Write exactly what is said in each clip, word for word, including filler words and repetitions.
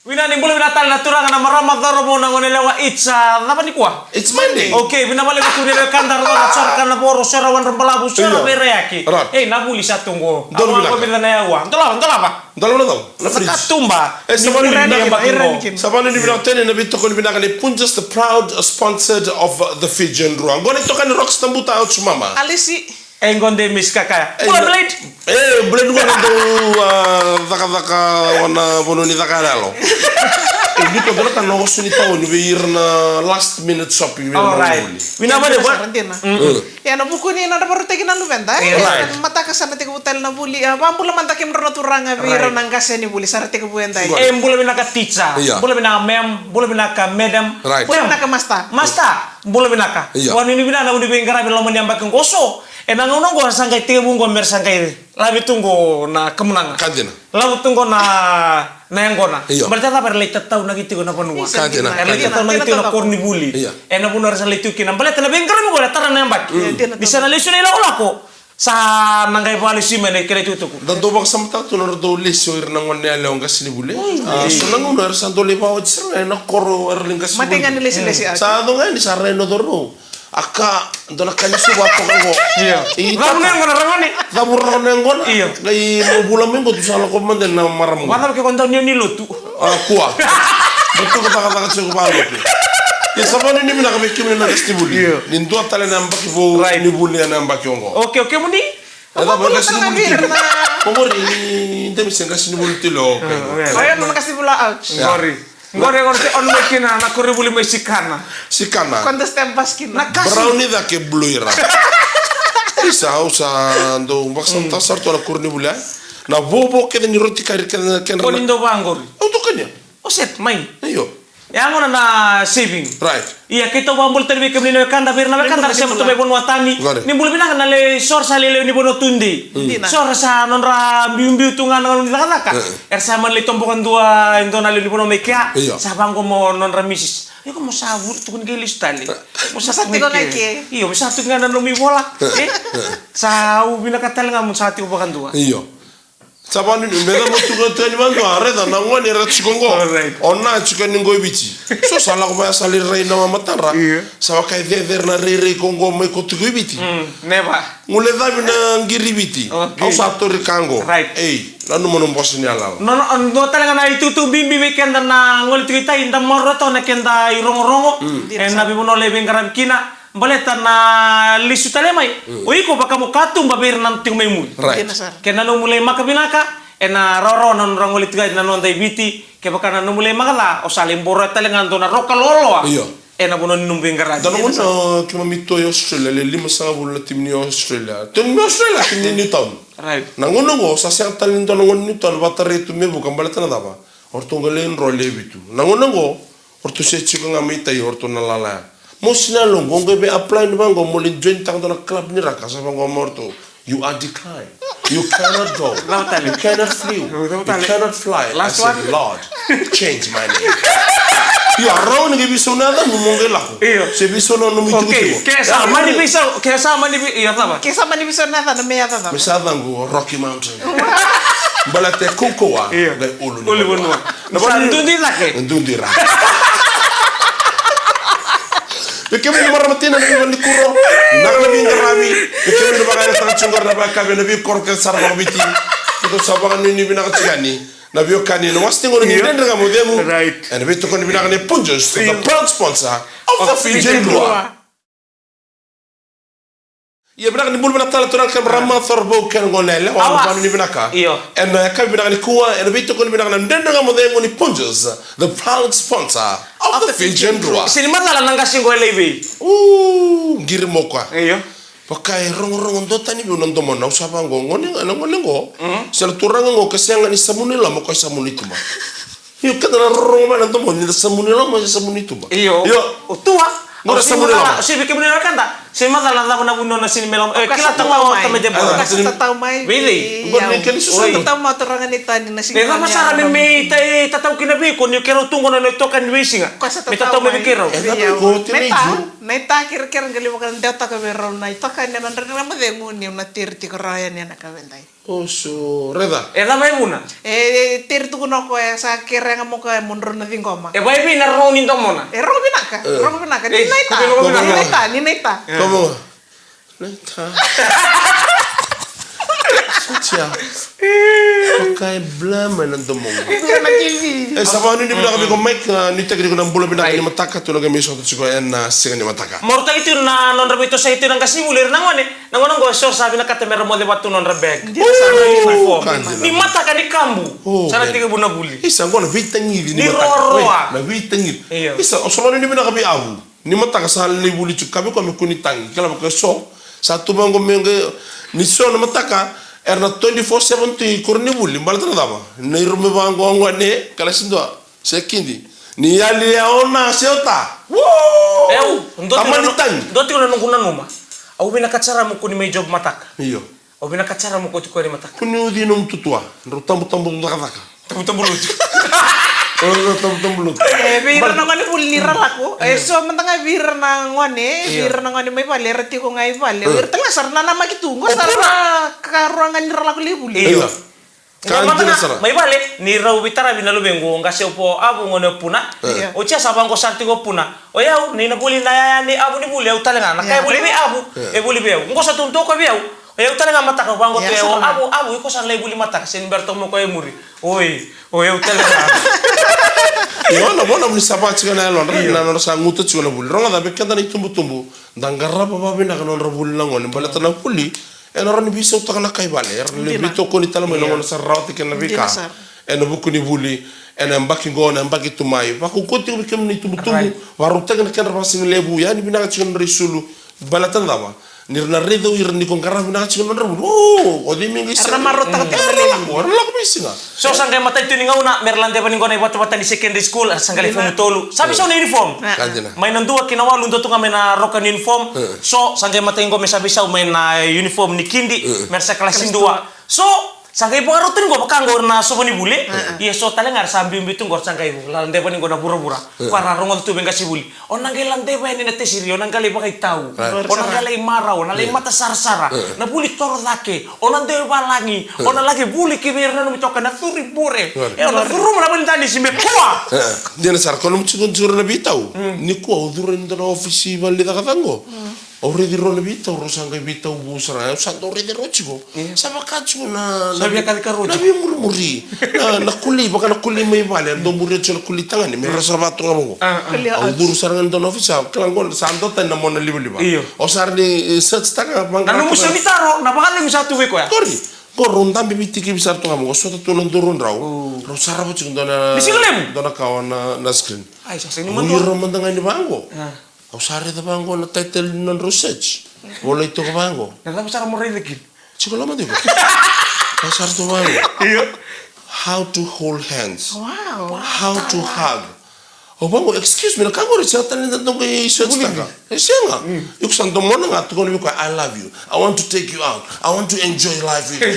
Vinaka, ni bula vinaka tale na turaga, na marama, cauravou, na goneyalewa. It's, uh, cava nikua? It's Monday. Okay, vinaka vakalevu vei kemuni na wekada, rogoca, sora ka na voro, sora wadra balavu, sora, io, veirayaki. Right. Ei, na vuli sa tu qo. Donu vinaka. Au a qo vica na yaua. Dolava, dolava. Dolava na cava? Na fridge. Sa katuba. E, sa vanu ni vinaka. Sa vanu ni vinaka tale na veitokoni vinaka ni Punjas, the proud sponsor of, uh, the Fijian Drua. Qo na itokani Rockstar Buta, ouch mama. Alisi. E, qo de miss kakaya. E, bula na, Blade. E, Blade, qo na dau, a, cakacaka, qo na vanua ni caka yaloyalo. E, ni ko dua na ka na oso ni taoni vei ira na last minute shopping vei ira na vuli. All right. Vinaka vakalevu. Dina sara, dina. Mm. Mm. Ia, na vuku ni nodra vakarautaki na luveda, e? E, right. Mataka sa na tekivu tale na vuli, a, vakabula mada kemudrau na turaga vei ira na qase ni vuli, sa ra tekivu edai. Right. E, bula vinaka teacher. Ia. Bula vinaka ma'am, bula vinaka madam. Right. Bula vinaka master. Master, bula vinaka. Ia. Vakanuinui vinaka na vuli veiqaravi loma ni yabaki qo, so. Ena gauna qo sa qai tekivu qo me ra sa qai lave tu qo na kamunaga. Ka dina. Lave tu qo na, na yaqona. Io. Baleta cava? Era lai tataunaki tiko na vanua. Ka dina. Era lai tataunaki tiko na koronivuli. Io. Ena vanua era sa lai tu kina. Baleta na veiqaravi qo era tara na yabaki. Mm. Ni sa na lesu na ilakolako, sa na qai vakalesui mai na kena itukutuku. Da dau vakasamataka tu na nodratou lesi o ira na goneyalewa qasenivuli. Mm. A, so na gauna era sa dau lai vakaoti sara ena koro era lai qasenivuli. Mate ga ni lesilesi. Sa yaco ga ni sa rai na cauravou. A ka, dua na ka ni suva toka qo. Io. Cavu na yaqona, ragone. Cavu ragone na yaqona. Io. Qai mo vula mai qo, tu sa lako mada na marama qo. Vakacava ke ko dau ni, ni lotu? A, kua. Dau toka cakacaka tiko vakalotu. Ia sa vakanuinui vinaka vei kemuni na qasenivuli. Io. Ni dua tale na yabaki vou, right, ni vuli ena yabaki oqo. Okay, okay, muni. E cava na qasenivuli tiko? Ko qori ni demi se qasenivuli tiko. Okay. Oya na qasenivuli, ouch. Ia. Qori. Qori, qori, se on mai kina na koronivuli mai Sikana. Sikana. Ko da step bus kina. Na kasi. Brown i cake, blue i ra. Isa, au sa dau vakasamataka sara tu na koronivuli, a? Na vovo kece ni roti kari kece na kedra. Ko ni dau vaqori. Au dau kania. O set, mai. Io. E a gona na saving. Right. Ia, keitou vakabula tale vei kemuni na wekada, vei ira na wekada ra sema tu mai vanua tani. Qori. Ni bula vinaka na lewe i so ra sa lewe ni vanua tudei. Dina. So ra sa nodra biubiu tu ga na gauna ni cakacaka. E. Era sa mani lai toboka dua, e dua na lewe ni vanua mai kea. Io. Sa vaqo mo nodra misis. Iko mo sa vuri, tukuni qai lesu tale. Mo sa tiko ga i ke. Io, mo sa tiko ga na nomu ivola. E? Sa au vinaka tale ga mo sa tiko vakadua. Io. Sa vakanuinui, me da mo tukuna tiko ni vakadua, raica na gone era tiko qo. All right. O na tiko ni qo i Viti. So sa lako mai sa lai rai na matadra. Io. Sa vaka e cecere na rairai ko qo mai ko tiko i Viti. Mm, never. Gule cavi na qiri i Viti. Okay. Au sa tori ka qo. Right. Ei, nanuma na boso ni yalayala. No, no, dua tale ga na itukutuku bibi vei keda na gole tiko i tai, da maroroya toka na keda irogorogo. Mm. Ena veivanua lai veiqaravi kina. Baleta na lesu tale mai. Mm. O iko vaka mo katuba vei ira na tiko mai muri. Right. Dina sara. Ke na nomu lai maka vinaka, ena rawarawa na nodra gole tiko i na noda i Viti, kevaka na nomu lai maka ca, o sa lai boroya tale ga dua na roka loaloa. Io. Ena vanua ni nomu veiqaravi. Da na gona keimami tu i Australia, le limasagavulu na timi ni Australia. Timi ni Australia, timi ni Newtown. Right. Na gauna qo, sa sega tale ni dua na gone ni Newtown vatarai tu me vuka, baleta na cava? O ratou qai lai dro le vitu. Na gauna qo, o ratou se tiko ga mai tai, o ratou na lala ya. Mo sina lo qo, qai vei apply ni vaqo, mo lai join taka dua na club ni raka, sa vaqo mo ratou. You are declined. You cannot go. Last one. You cannot flew. You cannot fly. I said, Lord, change my name. Io, a rawa ni qai veisau na yacamu mo qai lako. Io. Se veisau na nomu itikotiko. Okay, ke sa mani veisau, ke sa mani vei, io, cava? Ke sa mani veisau na yacana me yacana. Me sa yacaqu o Rocky Mountain. Baleta e kaukauwa, io, qai ulunivanua. Ulunivanua. Na sa dudi cake. Dudi ra. Vei kemuni na marama tina, na veivanikuro, na veiqaravi. Vei kemuni na vakayagataka tiko qori na vakayakavi ena veikoro kece sara vakaviti. Keitou sa vakanuinui vinaka tiko yani. Na veiwekani, na wase ni gauna ni Dredre Ga Mo Cegu. Right. Ena veitokoni vinaka ni Punjas, the proud sponsor of the Fijian Drua. Ia, vinaka, ni bula vinaka tale turaga kei na marama, cauravou kei na goneyalewa, vakanuinui vinaka. Io. Ena yakavi vinaka nikua, ena veitokoni vinaka na Dredre Ga Mo Cegu ni Punjas, the proud sponsor of the Fijian Drua. Se ni macala na qase qo e lai vei. U, qiri mo koya. Io. Vaka e rogorogo duatani vei au na domona, au sa vaqo, gone, na gone qo. Mm. Se na turaga qo, ke sega ni samuni loma, koya samuni tuba. Io, keda na rorogo mai na domoni, na samuni loma, se samuni tuba. Io. Io. O tua. Mo na samuni loma. Se vei kemuni na wekada. Se macala na cava na vunau na sini me loma. E, kila tu ga o tamai de bora. Kasa tatau mai. Vei cei? Io. Tatau mai o turaga ni tani na sini. E cava sara me mai tai. E tatau kina vei iko ni keirau tu qo na itokani ni veisiga. Ko sa me tatau tatau mai vei mai. Keirau. E na vei iko, te Na me ita, ju. Na ita kerekere qai lai vakadewataka vei rau na itokani ena dredre na macegu niu na teri tiko rawa yani ena kavedai. Oso, raica. E cava e vuna? E teri tukuna o koya sa kere ga mo koya mo drau na ciqoma. E vakaevei na rogo ni domona? E rogo vinaka, E. rogo vinaka. Ni Ei, na ita, kau vei rogo ni na vinaka. ita, ni na ita. E. Come on. Later. Satia. Oka e blama na domoqu. Io, na T V. E sa vakanuinui vinaka vei iko Mike, a, ni teki tiko na bula vinaka ni mataka, tu na qai mai sota tiko ena siga ni mataka. Marautaki tu na nodra veitosoyaki tu na qasenivuli ira na gone, na gone qo eso sa vinakata mera moce vata tu nodra bag. Dina sa Uu, raica. Ka dina. Ni mataka ni kabu. Uu, Sa na man. tiki vuna vuli. Isa qo na veitagici ni Ni mataka. roroa. Wei, na veitagici. Io. Isa, o sa vakanuinui vinaka vei Avu. Ni mataka sa lai vuli tiko, kaya vei koya me kua ni tagi, kila vaka so. Sa tu vaqo me qai, ni so na mataka, era na twenty-four seven tu i koronivuli, baleta na cava? Na irume vaqo gone, kalasi dua, se kidi. Ni yali ya ona se ota. Woo! Eu, dua tiko Tamani na, tagi. dua tiko na noqu nanuma. Au vinakata sara mo kua ni mai job mataka. Io. Au vinakata sara mo kauti koya ni mataka. Kua ni uci nomu tutua. Drau tabutabu cakacaka. Tabutabu lotu. Drau tabutabu lotu. E, vei ira na gone vuli ni ra lako. E, so mada ga vei ira na gone, vei Io. ira na gone mai vale, era tiko ga i vale. Io. Ira tale ga sara na namaki tu. Qo O sara pura. na karua ga ni ra lako lai vuli. Io. Io. Ka Qo mada dina ga, sara. mai vale, ni rau veitaravi na luvequ, o qase o po Avu gone o Puna. Io. O tia sa vaqo sara tiko o Puna. O yau, ni na vuli na yaya ni Avu ni vuli, au tale ga. Na ka e Io. vuli vei Avu, Io. e vuli vei au. Qo sa tu toka vei au. O yau tale ga mataka, vaqo Io, tu e o sara. Avu, Avu, iko sa lai vuli mataka, se ni bera toka mo koya e muri. Oi, o yau tale ga. Io, na vona ni sa vaka tiko na yalodra, Io. na nodra sa guta tiko na vuli. Rogoca cava vei keda na itubutubu, da qarava vakavinaka na nodra vuli na gone, baleta na vuli, e na rawa ni veisautaka na ka i vale, era na Dina. veitokoni tale mai na Io. gone sa rawata kina na veika. Dina sara. E na vuku ni vuli, e na yabaki qo, na yabaki tu mai. Vakaukauwa tiko vei kemuni na itubutubu, Right. vakarautaki na kedra vakasigalevu, yani vinaka tiko na nodra isulu, Baleta na cava? Ni ra na raica o ira ni ko qarava vinaka tiko na nodra vuli. O, o cei me qai Era sega? marautaka tiko na Era levu. lako, era lako mai siga. So sa qai matai tu ni gauna, me ra ladeva ni qo na ivatavata ni secondary school, era sa qai lai Dina. fomu tolu. Sa veisau na uniform. Ah, Ka ah. dina. Mai na dua ki na walu, dua tu ga mai na roka ni uniform. Eh. So sa qai matai qo me sa veisau mai na uniform ni kidi, Eh. me ra sa kalasi Kalasi dua. dua. So, Sa qai vakarau tani qo vaka qo na sova ni vuli. Ia so tale ga era sa biubiu tu qo, era sa qai ladeva ni qo na vuravura. Ko era rogoca tu vei qasenivuli. O na qai ladeva yani na tesiri, o na qai lai vakaitau. O na qai lai marau, o na lai mata sarasara. Na vuli toro cake, o na dau valagi, o na laki vuli ki vei ira na nomu toka na curi bure. E o na curuma na vale ni danisi me kua. Dina sara, ko nomu tiko jiko na veitau. Ni kua au curu ena dua na ofisi vale ni cakacaka qo. Au raici rau na veitau, rau sa qai veitau vou sara, au sa dau raici rau tiko. Sa vaka tiko na, Sa na via kaci ka rau na tiko. veimurimuri. Na, na kulei, vaka na kulei mai vale, dau muria tiko na kulei tagane, me rau sa vaka toka vaqo. Ah, ah. Kulei Au out. curu sara ga ni dua na ofisa, kila qo sa dua tani na mona livaliva. Io. Au sa raici, eh, search taka, Na nomu sa ni taro, na vakacegu sa tu vei koya. Qori, qo rau dabe veitikivi sara toka vaqo, sota tu na duru drau. Rau sarava tiko dua na, Ni siga levu. dua na kawa na, na screen. Ai, sa sega ni Au madua. ira mada ga ni vaqo. Ah. Au sa raica vaqo na title ni nodrau search. Volai toka vaqo. Na cava sara mo raica kina? Tiko loma tiko. Au sa raica vaqo. Io. How to hold hands. Wow. How to hug. Au vaqo, excuse me, na ka qori sega tale ni da dau qai search taka. E sega. Iko sa domona ga, tukuna vei koya, I love you. I want to take you out. I want to enjoy life with you.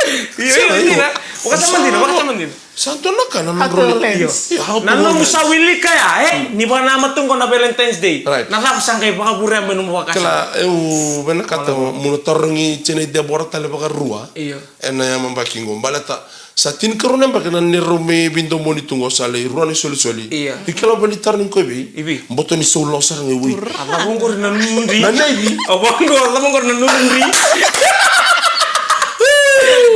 Io, io, Sega, io. dina. Vakasama dina, vakasama dina. Sa dua na ka na How to nodrau hold hands. Io, how to Na hold nomu hands. sa wilika ya, e? Ni vakanamata tu qo na Valentine's Day. Right. Na cava sa qai vakavurea mai nomu vakasama? Kila, eu vinakata meu na tarogi Tina i Debora tale vakarua. Io. Ena yabaki qo. Baleta sa tinikarua na yabaki na neirau mai veidomoni tu qo sa lai rua na isolisoli. Io. I kila vale ni tarogi koya vei? I vei? Boto ni sau lo sara ga i wei. A cava qori na nudri? Na neivi. A cava qori, a cava qori na nudri?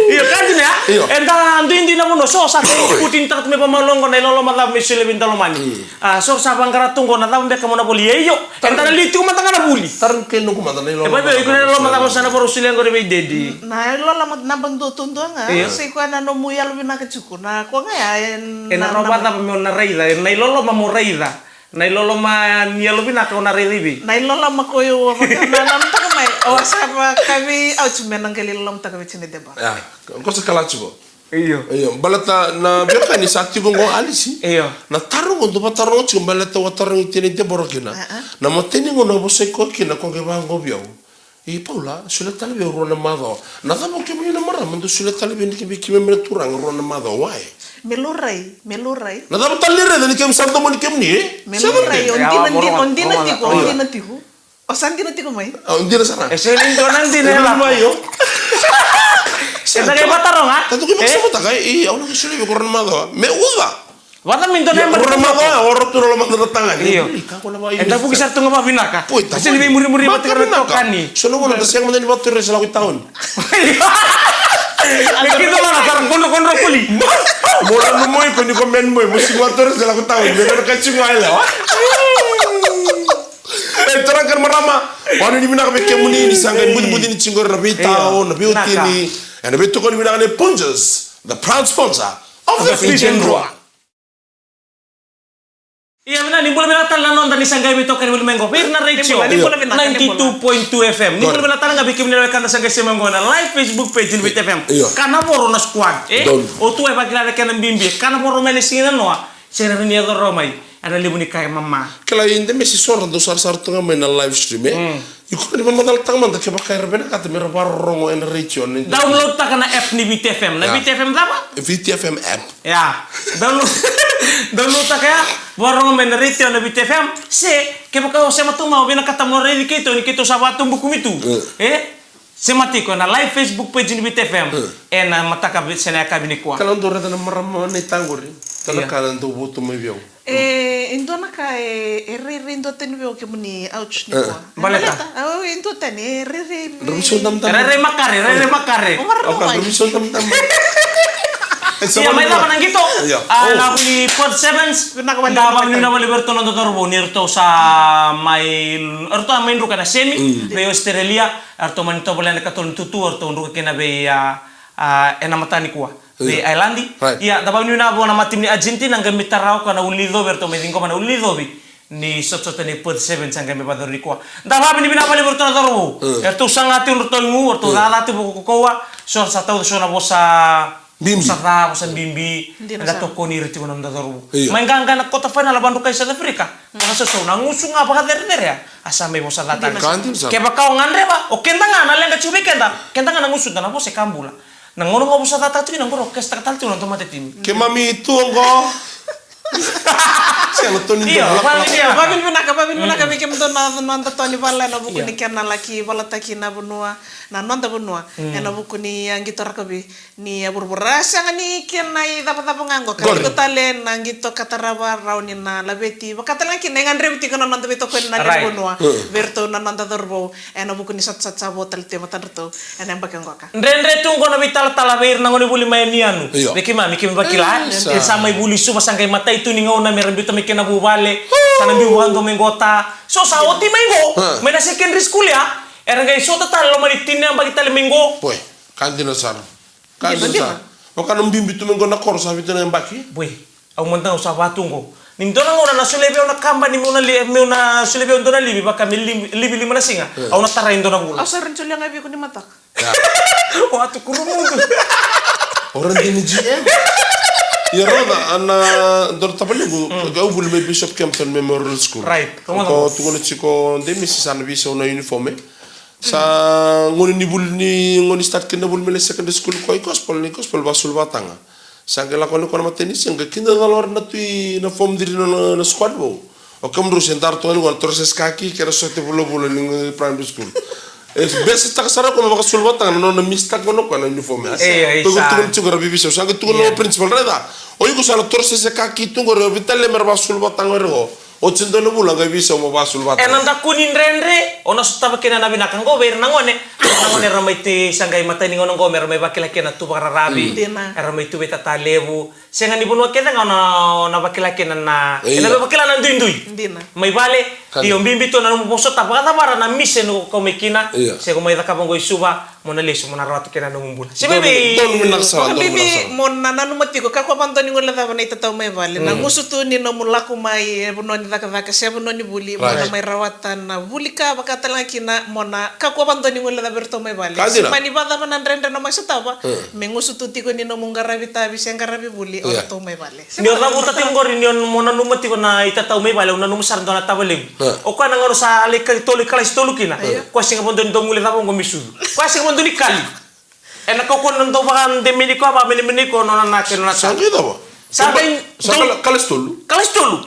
Io, ka dina ya? Io. Eda duidui na vanua, so sa kei kutinitaka tu mai vakamaloqo na iloloma cava me solia vei Dalomani. Mm. A, so sa vaqara tu qo na cava beka mo na voli, e io. Eda na liu tiko mada ga na vuli. Taro ni kei noqu mada na iloloma. E, bai, bai, iko na iloloma cava sa na vakarau solia qori vei Dedi? Na iloloma naba dua tu dua ga. Io. Sa i koya na nomu yalovinaka tiko. Na koya ga ya, e, Ena na, rawa na cava me o na raica, na iloloma mo raica. Na iloloma ni yalovinaka o na raica i vei? Na iloloma koya au a vaka, na, na, na, na, mai. O sa vakavi au tu me na qai iloloma taka vei Tina i Debora. Ya, ko sa kala tiko. Io. Io, baleta na veiwekani sa tiko qo Alisi. Io. Na taro qo dou vakataroga tiko baleta au a tarogi Tina i Debora kina. Ah, ah. Na matai ni gauna au vosaki koya kina ko qai vaqo vei au. I Paula, solia tale vei au rua na macawa. Na cava o kemuni na marama dou solia tale vei ni kemuni na turaga rua na macawa? Why? Me laurai, me laurai. Na cava tale ni raica ni kemu sa domoni kemuni, e? Me laurai, o dina, dina, o dina tiko, o dina tiko. O sa dina tiko mai. O dina sara. E sega ni dua na dina e lako. Mai o. E sa qai vataroga. Tatu ki maka sa mataka, e, au na ka soli vei ko rana macawa. Me uca. Vata me dua na yabaki. Ura maca, ora tu na loma na tagane. Io. Eda vuki sara tu ga vavinaka. Poi, ta sega ni veimurimuri vata kei na tokani. So na gauna da sega mada ni vature se lako i taoni. Me kidolana sara godrogodro koli. Mo na numoi ko ni ko men moi, mo sega ni vature se lako i taoni. Me na ka sega ni lewa. E tara ka na marama. Vanu ni vinaka vei kemuni ni sa qai bucibuci ni tiko na veitao, na veiwatini. Ena veitokoni vinaka nei Punjas, the proud sponsor of the Fijian Drua. Ia vinaka, ni bula vinaka tale na noda ni sa qai veitokani voli mai qo vei ira na retio ninety-two point two F M. Ni bula vinaka tale ga vei kemuni na wekada sa qai sema qo na live Facebook page ni Viti F M. Ka na voro na squad, e? O tu e vakila na kena bibi, e ka na voro mai na siga na noa. Sega ni rawa ni yaco rawa mai ena levu ni ka e mama. Kila i de mesi so ra dau sarasara tu ga mai na live stream, e? Iko ni vamacala taga mada kevaka era vinakata me ra varorogo ena retio. Download taka na app ni Viti F M. Na Viti F M cava? Viti F M app. Ia. Download taka ya, varorogo mai na retio na Viti F M. Se kevaka o sema tu mai o vinakata mo raici keitou ni keitou sa vatubuku mi tu, e? Sema tiko ena live Facebook page ni Viti F M ena mataka se na yakavi nikua. Kala dou raica na marama na itaqori. Tana ka na dou votu mai vei au. E, e dua na ka e, e rairai duatani vei au kemuni, ouch, nikua. Baleta? Au e duatani, e rairai. Ra veisau damadama. E rairai makare, rairai makare. Oka, ra veisau damadama. Ia, mai cava na qito? A, na vuli Perth Sevens. Da vakanuinui vei iratou na noda cauravou ni ratou sa mai, ratou a mai druka na semi vei Australia. Eratou mani tovolea na katolu ni tutu, eratou druka kina vei, a, a, ena mataka nikua vei Ireland. Ia, da vakanuinui vua na matimi ni Argentina, qai mai tara o koya na ulunicovi, eratou mai ciqoma na ulunicovi ni sotasota ni Perth Sevens, sa qai mai vakayacori nikua. Da vakavinavinaka vakalevu vei iratou na cauravou. Eratou saga tiko ni ratou igu, eratou cakacaka tiko vakaukaua, so era sa tauca so na vosa Bibi. Vosa ca, vosa bibi. Dina sara. Eda tokoni ira tiko na noda cauravou. Io. Mai qaqa na quarter final a vadrukai South Africa. Vakasausau na gusu ga vakacerecerea. A sa mai vosa ca tale. Dina sara. Ka dina sara. Kevaka o gadreva, o keda ga na leqa tiko vei keda. Keda ga na gusuda na vosa e ka bula. Na gauna ga o vosa ca tale tiko kina qori o kesitaka tale tiko na noda matatimi. Keimami tu oqo. Sega na toni. Io, dua. Vavinavinaka, vavinavinaka vei kemudou na noda toni vale ena vuku ni kena laki valataki na vanua, na noda vanua. Ena vuku ni a qito rakavi. Ni a vuravura, a sega ni kena icavacava ga oqo, ka tiko tale na qito ka tarava rawa ni na laveti, vaka tale ga kina e gadrevi tiko na noda veitokoni na lewe ni vanua vei iratou na noda cauravou ena vuku ni sotasota sa vo tale tu e matadratou ena yabaki oqo ka. Dredre tu oqo na veitalatala vei ira na gonevuli mai Nianu. Io. Vei keimami, keimami vakila, e? Io, sa. Era sa mai vuli Suva, sa qai matai tu ni gauna me ra biuta mai kina vuvale, sa na biu vakadua mai qo ta. So sa oti mai qo, mai na secondary school ya, era qai sota tale loma ni tini na yabaki tale mai qo. Poi, ka dina sara. Ka dina sara. Vaka na bibi tu mai qo na koro sa vitu na yabaki. Boi, au mada ga au sa vatu qo. Ni dua na gauna na solia vei au na kabani meu na li, meu na solia vei au dua na livi vaka me livi, livi lima na siga. Au na tara e dua na vula. Au sa rawa ni solia ga vei iko ni mataka. Ia. Au a tukuna mudu. O ra dina G M. Ia roda, ana dua na tavalequ, au vuli mai Bishop Kempton Memorial School. Right. Ko tukuna tiko de misi sa na veisau na uniform, e. Sa gone ni vuli ni, gone ni start kina na vuli mai na secondary school ko i gospel, ni gospel vasuluvataga. Sa qai lako ni ko na matai ni siga, qai kidacala o ira na tui na form three na, na, na squad vou. O kemudrou se dara tu ga ni ko na torosesi kaki kei na sote vulavula ni primary school. E besetaka sara ko na vakasuluvataga na nona mistake ko na ko na uniform ya. E, e, ko sa. Tukuna tiko ra veivisa, sa qai tukuna o principal, raica. O iko sa na torosesi kaki tu qori, o vitale me ra vakasuluvataga o ira ko. Oti dua na vula qai veisau mo vakasuluvata. Ena daku ni dredre o na sotava kina na vinaka qo vei ira na gone. Na gone era mai tei sa qai matai ni gauna qo me ra mai vakila kina na tu vakararavi. Dina. Era mai tu vei tata levu. Sega ni vanua kece ga o na, o na vakila kina na, ena vakila na duidui. Dina. Mai vale, io, bibi tu na nomu vosota vakacavara na mission o kau mai kina. Io. Se ko mai cakava qo i Suva. Mo na lesu, mo na rawata kina na nomu bula. Se vei, vei. Donu vinaka sara, donu vinaka sara. Bibi, mo na nanuma tiko, kakua vakadua ni guilecava na itatau mai vale. Na gusu tu ni nomu lako mai e vanua ni cakacaka se vanua ni vuli, mo na mai rawata na vuli ka, vaka tale ga kina, mo na kakua vakadua ni guilecava iratou mai vale. Ka dina. Se mani vakacava na dredre na mai sotava, me gusu tu tiko ni nomu qaravi tavi se qaravi vuli o ratou mai vale. Ni o cavuta tiko qori ni o mo nanuma tiko na itatau mai vale, au nanuma sara dua na tavalequ. O koya na gauna sa lai kali tolu, kalasi tolu kina. Koya sega vakadua ni dau guilecava qo me sucu. Koya sega vakadua ni kali. Ena kaukauwa ni dau vakademeni koya, vakamenemeni koya, nona na kena na. Sa qai cava? Sa qai sa dau kala-, kalasi tolu. Kalasi tolu.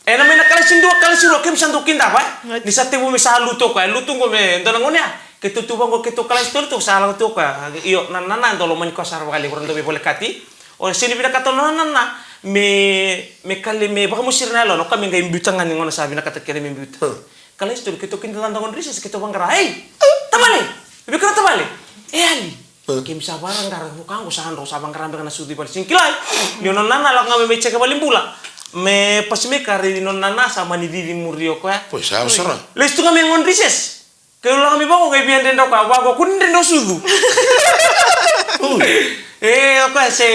E na mai na kalasi dua, kalasi rua, keimami sa dau kidava, e? Right. Ni sa tevu me sa lutu o koya, lutu qo me dua na gone ya. Keitou tu vaqo, keitou kalasi tolu tu, sa lako tu o koya. Io, na nana e dau lomani koya sara vakalevu, ra dau veivolekati. O sega ni vinakata o nona nana me, me kale, me vakamosiri na yalona, o koya me qai biuta ga ni gona sa vinakata kina me biuta. Hmm. Kalasi tolu, keitou kidava da qo ni recess, keitou vaqara, "Ei, tavale, vei iko na tavale?" "E yali." Hmm. Keimami sa vaqara, vuka qo sa dro, sa vaqara beka na sucu i vale, sega ni kilai. Ni o nona nana lako ga mai me check valenibula. Me pasi mai ka raici nona nana sa mani cici muri o koya. Poi sa yawa sara. Lesu tu ga mai qo ni recess. Keitou lako mai vaqo, qai via dredre o koya, vaqo kua ni dredre o sucu. Ui. E, o koya se,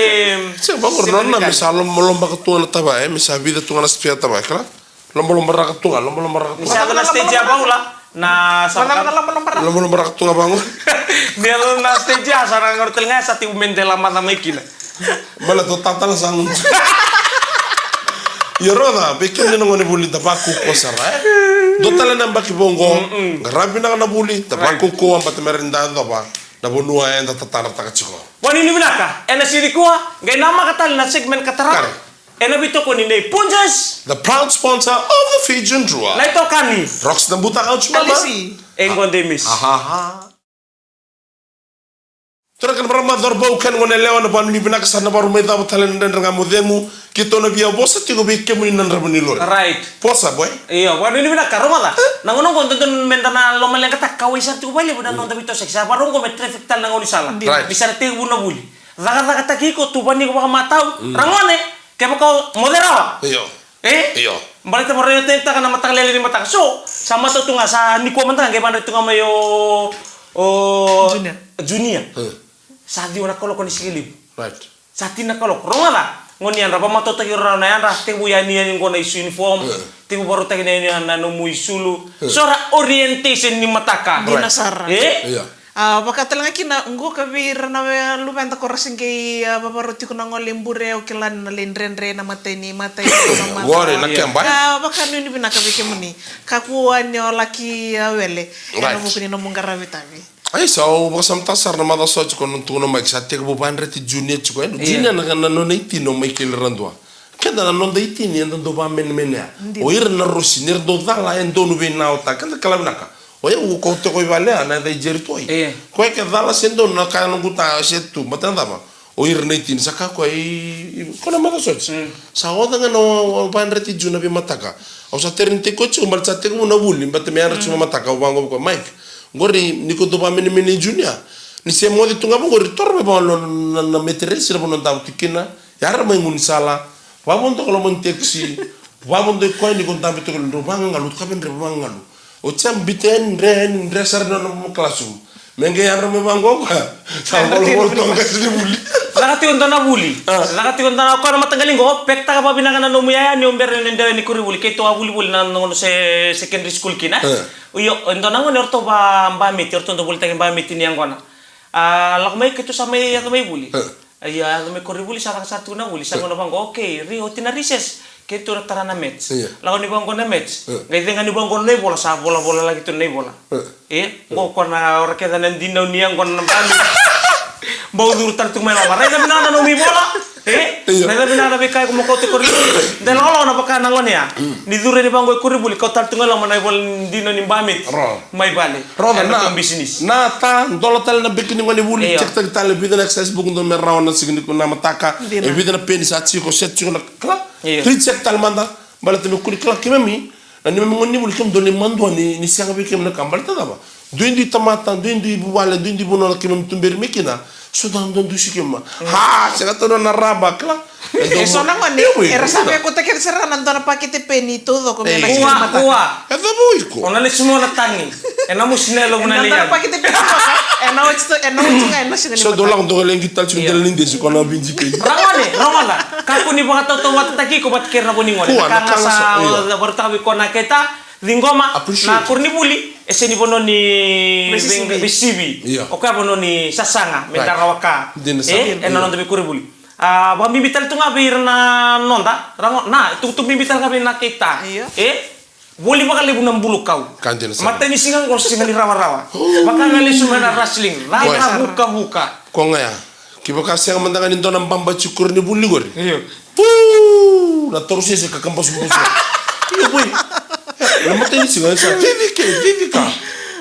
se vaqo se nona nana me sa lom-, lomalomaka tu ga na tavale, e, me sa vica tu ga na spare tavale, kila? Lomalomaraka tu ga, lomalomaraka tu ga. Ni sa yaco na stage ya, Paula, na sa vaka na lomalomaraka. Lomalomaraka tu ga vaqo. Ni yaco na stage ya, sa na qori tale ga, sa tevu me dela mada mai kina. Baleta o tatala sa gutu. Ia rogoca, vei kemuni na gonevuli, da vakaukauwa sara, e? Dua tale na yabaki vou qo, mm-mm, qaravi vinaka na vuli, da, right, vakaukauwa, baleta me rawa ni da yacova na vanua eda tatadrataka tiko. Vanuinui vinaka, ena siga nikua, qai namaka tale na segment ka tara. Kare. Ena veitokoni nei Punjas, the proud sponsor of the Fijian Drua. Na itokani Rox Nabuta, ouch mama. Alisi. E qo de miss. Ahaha. Turaga kei na marama, cauravou kei na goneyalewa, na vanuinui vinaka sara, na vakarau mai cava tale na Dredre Ga Mo Cegu. Keitou na via vosa tiko vei kemuni na drava ni lori. Right. Vosa, boy. Io, vanuinui vinaka, rogoca. Na gauna oqo dodonu meda na lomaleqataka, kauwai sara tiko vakalevu na noda veitosoyaki. Sa vakarau oqo me traffic tale na gaunisala. Right. Ni sa na tekivu na vuli. Cakacakataki iko, tuvani iko vakamatau. Mm. Ragone, kevaka o moce rawa. Io. E? Io. Baleta mo raica tale na mataka lailai ni mataka. So, sa matau tu ga, sa nikua mada ga, qai vakadreti tu ga mai o, o Junior. Junior. Hmm. Sa ciwa na kaloko ni siga levu. Right. Sa tini na kaloko. Rogoca, gone ni yadra, vakamatautaki ira na yadra, tekivu yani, yani qo na isu uniform, hmm, tekivu vakarautaki na, na, na nomu isulu. Hmm. So ra orientation ni mataka. Dina sara. E? Io. A, vaka tale ga kina, qo ka vei ira na luveda ko ra se qai, a, vavarau tiko na gole i bure, au kila ni na lai dredre na imatai ni, imatai ni, na mata. Qori na keba, e? A, vakanuinui vinaka vei kemuni. Kakua ni o laki, a, wele. Right. Ena vuku ni nomu qaravi tavi. Ai, sa au vakasamataka sara na macawa sa oti ko na tukuna o Mike, sa tekivu vakadreti Junior tiko, e? Io. Junior na, na nona itini o Michael Radua. Keda na noda itini eda dau vakamenemenea. Dina. O ira na rosi, ni ra dau cala, e donu vei na ota. Keda kila vinaka. O yau ko tiko i vale ya, na yaca i Jerry Toy. Io. Koya ke cala se donu na ka e noqu ta se tu, baleta na cava? O ira na itini sa ka koya i, i, ko na macawa sa oti. Mm. Sa oca ga na, o, o, vakadreti Junior na veimataka. Au sa tereni tiko tiko, baleta sa tekivu na vuli, baleta me yadra tiko na mataka, au vaqo vei koya, Mike. Qori, ni ko dau vakamenemenei Junior. Ni se moce tu ga vaqori, toro mai vaqo na, na, na meteresi, na vanua davo tiko kina. Yadra mai gaunisala, vakavodoka loma ni tekisi, vakavodoki koya ni ko dabe toka, drau vagagalu, toka vei dre vagagalu. O Jam biuta yani, dre yani, dre sara na nona classroom. Me qai yadra mai vaqo koya. Sa volavola toka qase ni vuli. Caka tiko dua na vuli. A. Caka tiko dua na, koya na mataqali qo, pekitaka vakavinaka na nomu yaya ni o bera ni dewa ni koronivuli. Keitou a volivoli na noqu se, secondary school kina. A. Io, e dua na gone o ratou va-, bameti, o ratou dau volitaki bameti ni yaqona. A, lako mai keitou sa mai yaco mai vuli. A. Ia, yaco mai koronivuli, sa caka sara tu na vuli, sa, e, gauna vaqo, okay, ri oti na recess, keitou na tara na maths. Ia. Lako ni vaqo na maths. E. Qai cega ni vaqo na ivola, sa volavola laki tu na ivola. E. E, qo koya na ora kece na dinau ni yaqona na bali. Bau curu tale tu mai loma. Raica vinaka na nomu ivola. E? Ia. Raica vinaka na veika iko mo kauta i koronivuli. De lakolako na vaka na gone ya. Mm. Ni curu yani vaqo i koronivuli, kauta tale tu ga i loma na ivola ni dinau ni bameti. Ro. Mai vale. Ro, ena na, tou bisinisi. Na ta, dola tale na beki ni gonevuli, io, check taki tale vica na exercise book dodonu me rawa na siga ni ko na mataka. Dina. E vica na peni sa tiko, set tiko na kala. Io. Recheck tale mada, baleta me kua ni kila keimami, na neimami gonevuli keimami dau lai madua ni, ni sega vei keimami na ka, baleta cava? Duidui tamata, duidui vuvale, duidui vanua na keimami tuberi mai kina. So da dau dusi keimami. Mm. Ha, sega tu na raba, kila. E so na gone, io, era sa via kauta kece sara na dua na pakete peni taucoko me na, ei, kua, kua. E cava o iko? O na lesu mai o na tagi. E na musu na yalomu na lesu. Na dua na pakete peni taucoko. E na oti tu, e na oti tu ga, e na siga ni mataka. So dau lako dau legi tale tiko, io, dela ni desi ko na vinji peni. Ragone, rogoca. Kakua ni vakatautauvatataki iko vata kei ira na vo ni gone. Kua, na ka ga sa, io, vakarautaka vei iko na keta, ciqoma, appreciate, na koronivuli, e sega ni vanua ni veisisivi. Veisisivi. Io. O koya vanua ni sasaga, me, right, da rawa ka. Dina sara. E, ena, io, noda veikoronivuli. A, vakabibi tale tu ga vei ira na noda, rago-, na, tukutuku bibi tale ga vei na keta. Io. E, voli vakalevu na bulukau. Ka dina sara. Matai ni siga qo siga ni rawarawa. Vaka ga lesu mai na wrestling. Dina sara. Caka vukavuka. Ko ga ya. Kevaka sega mada ga ni dua na baba tiko koronivuli qori. Io. Puu! Na torosese ka kabasubasu. Io, boy. Na matai ni siga, sa, vivi ke, vivi ka.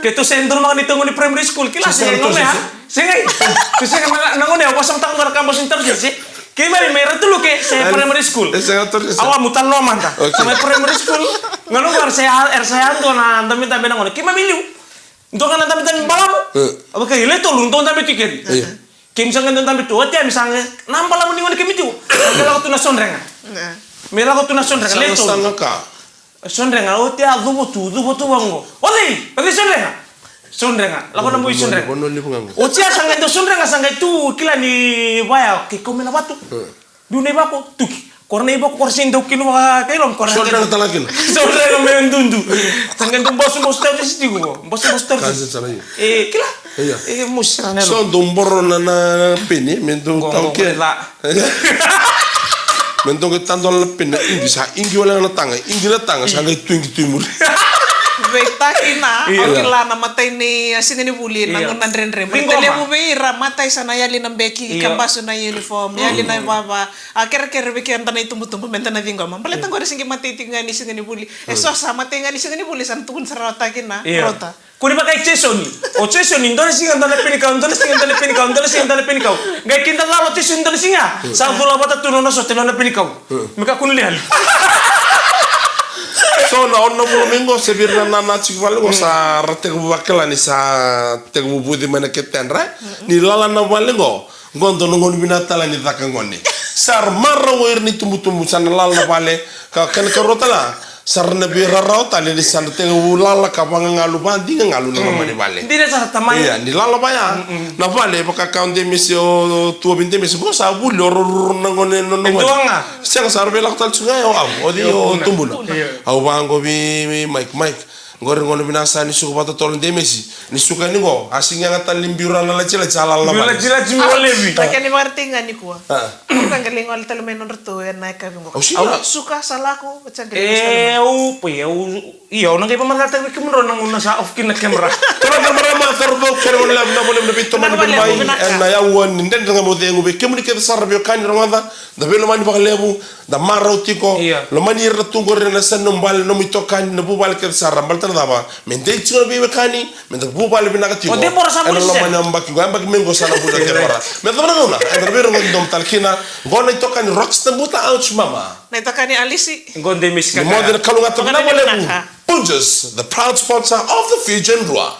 Keitou se donumaka ni togo ni primary school, kila se, se sega na gauna ya. Torosese? Sega i. Se sega na, na gauna ya, au vakasamataka dua na kabasu ni torosese. Keimami mai Ratu Luke, se primary school. E sega torosese. Au a muta lomada. Okay. Sa mai primary school. Gauna qo era sa, era sa ya dua na dabedabe na gauna. Keimami liu. Dua ga na dabedabe balavu. E. Au vaka, e le tolu, dua dabe tu i keri. Io. Keimami sa qai dua dabe tu. Oti ya, mi sa qai, na balavu ni gone keimami tu. Sa qai lako tu na Sodrega. E. Me lako tu na Sodrega, le tolu. Saga, saga ka. Sodrega, oti ya, cuva tu, cuva tu vaqo. O cei? O cei Sodrega? Sodrega. Lako na boy Sodrega. Vanua levu ga qo. Oti ya sa qai dua Sodrega, sa qai tu, kila ni vaya, ke kau mai na vatu. E. Dua na ivako, tuki. Kora na ivako, kora sega ni dau kina vaka kai loma, kora na Sodrega tale ga kina. Sodrega me dudu. Sa qai dau basubasu torosese tiko qo. Basubasu torosese. Kasi tale ga. E, kila. Io. E, musi na nelo. So dau boro na, na pene, me dau tau ke. Qo, qo, qo, la. Me dau qai tadola na pene, igi sa, igi wale na taga, igi na taga, sa qai tu igi tu i muri. Veitaki na, io, au kila na matai ni, a, siga ni vuli, na, io, gauna dredre. Baleta levu vei ira, matai sa na yali na beki, io, kabasu na uniform, yali na ivava, a kerekere vei keda na itubutubu, meda na ciqoma. Baleta qori se qai matai tiko ga ni siga ni vuli. E so sa matai ga ni siga ni vuli, sa na tukuni sara rawa taki na, io, rota. Kua ni vaka i Jason. O Jason, dua na siga, dua na penikau, dua na siga, dua na penikau, dua na siga, dua na penikau. Qai kidacala o Jason, dua na siga. Sa cula vata tu na nona sote, nona penikau. Mm. Me kakua ni yali. So, na ono na vula mai qo, se vei ira na nana tiko vale qo, sa ra tekivu vakila ni sa tekivu vuci mai na ketedra. Ni lala na vale qo, qo dua na gauna vinaka tale ni caka gone. Sa ra marau o ira na itubutubu, sa na lala na vale, ka kena karua tale, sa ra na veirarawa tale ni sa na tekivu lala ka vagagalu, vadiga galu na loma ni vale. Dina sara tamai. Ia, ni lala vaya. Na vale, vaka ka o Demesi, o tua vei Demesi, qo sa vuli o rororo na gone, na, na gone. Sega, sa ra veilako tale tiko ga, o au, o cei, o tubuna. Ia. Au vaqo vei, vei Mike, Mike. Qori gone vinaka sa ni suka vata tolo Demesi. Ni suka ni qo, a sega ni yaga tale ni biu ra na latilati, sa lala na vale. Biu latilati me walevi. Na kena ivakaraitaki ga nikua. A. Au sa qai lai gole tale mai nodratou ena yakavi qo. Au sega. Au suka sa lako, au sa qai lai gole tale mai. E, au, poi, au, io, au na qai vakamacalataka vei kemudrau na gauna sa off kina na camera. Turaga, marama, cauravou, kere gone levu, na vole na veitomani mai. Ena yaua ni Dredre Ga Mo Cegu, vei kemuni kece sara veiwekani rogoca. Da veilomani vakalevu, da marau tiko. Ia. Lomani ira na tu qori, na yasana ni nomu vale, nomu itokani, na vuvale kece sara. Baleta na cava? Me dei tiko na veiwekani, me da vuvale vinaka tiko. O dei boro sa ena loma ni yabaki qo, yabaki mai qo sa na vuca kece sara. Me cava na gauna? Eda na veirogoci domo tale kina. Qo na itokani Rockstar Buta, ouch mama. Na itokani Alisi. Qo Demesi. Ni moce na kalougata vinaka vakalevu. Punjas, the proud sponsor of the Fijian Drua.